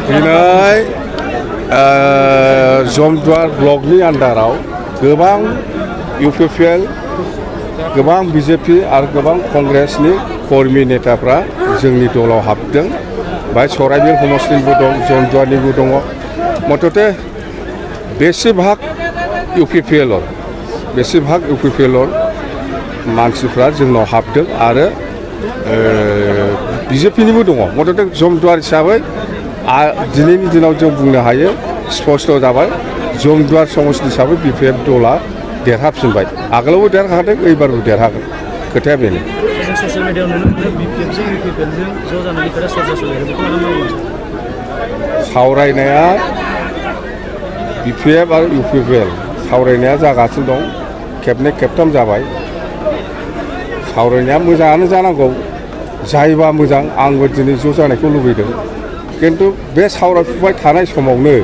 दिनै जमदुवार ब्लकनि आन्दाराव गोबां इउपिपिएल गोबां बिजेपि आरो गोबां कंग्रेसनि कर्मि नेताफ्रा जोंनि दलाव हाबदों बाय सराइबिल समस्तिनिबो दं जमदुवारनिबो दङ मथथे बेसेभाग इउपिपिएल मानसिफ्रा जोंनाव हाबदों आरो बिजेपिनिबो दङ मथथे जमदुवार हिसाबै दिनैनि दिनाव जों बुंनो हायो स्पष्ट जाबाय जमदुवार समस्ति हिसाबै बिपिएफ दला देरहाफिनबाय आगोलावबो देरहादों एबारबो देरहागोन खोथाया बेनो सावरायनाया बिपिएफ आरो इउपिपिएल सावरायनाया जागासिनो दं खेबनै खेबथाम जाबाय सावरायनाया मोजाङानो जानांगौ जायोबा मोजां आंबो दिनै ज' जानायखौ लुबैदों किन्तु बे सावरायफुबाय थानाय समावनो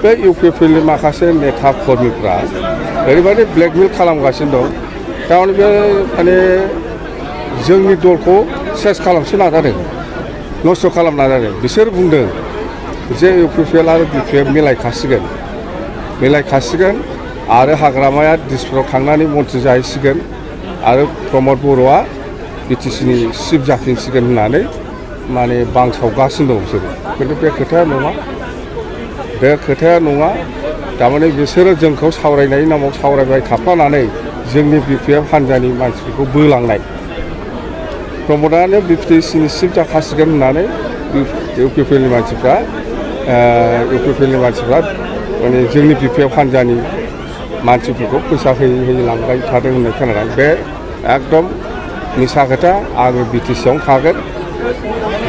बे इउपिपिएलनि माखासे नेता कर्मिफ्रा ओरैबायदि ब्लेकमेल खालामगासिनो दं थारमाने बे माने जोंनि दलखौ सेस खालामनो नाजादों नस्थ' खालामनो नाजादों बिसोर बुंदों जे इउपिपिएल आरो बिपिएफ मिलायखासिगोन आरो हाग्रामाया दिसपुराव थांनानै मन्थ्रि जाहैसिगोन आरो प्रमद बर'आ बिटिसिनि चिफ जाफिनसिगोन होननानै माने बांसावगासिनो दं बिसोरो खिन्थु बे खोथाया नङा थारमाने बिसोरो जोंखौ सावरायनायनि नामाव सावरायबाय थाफानानै जोंनि बिपिएफ हान्जानि मानसिफोरखौ बोलांनाय प्रमदानो बिटिसिनि चिफ जाखासिगोन होननानै इउपिपिएलनि मानसिफ्रा माने जोंनि बिपिएफ हान्जानि मानसिफोरखौ फैसा होयै लांबाय थादों होननाय खोनादों बे एकदम मिसा खोथा आङो बिटिसिआवनो थागोन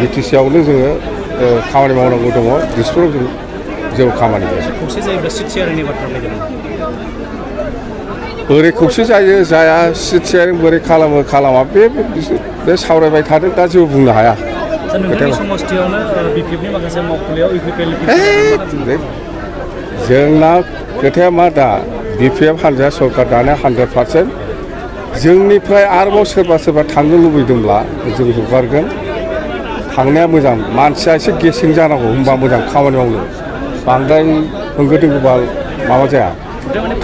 बिटिसिआवनो जोङो खामानि मावनांगौ दङ दिसपुराव जों जेबो खामानि बोरै खौसे जायो जाया सिट शेयारिं बोरै खालामा बे सावरायबाय थादों दा जेबो बुंनो हाया जोंना खोथाया मा दा बिपिएफ हान्जाया सरकार दानाया 100% जोंनिफ्राय आरोबाव सोरबा थांनो लुबैदोंब्ला जों हगारगोन थांनाया मोजां मानसिया एसे गेसें जानांगौ होनबा मोजां खामानि मावनो बांद्राय होंगो दोंगोबा माबा जाया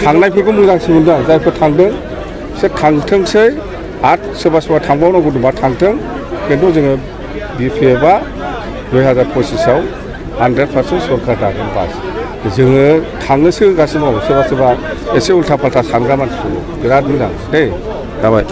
थांनायफोरखौ मोजांसिन मोनदों आं जायफोर थांदों बिसोर थांथोंसै आरो सोरबा थांबावनांगौ दंबा थांथों खिन्थु जोङो बिपिएफआ 2025आव 100% सरकार दागोन बास जोङो थांनोसो होगासिनो दं सोरबा एसे उल्था फाल्था सानग्रा मानसिफोरखौ बिराद मोजां दे जाबाय।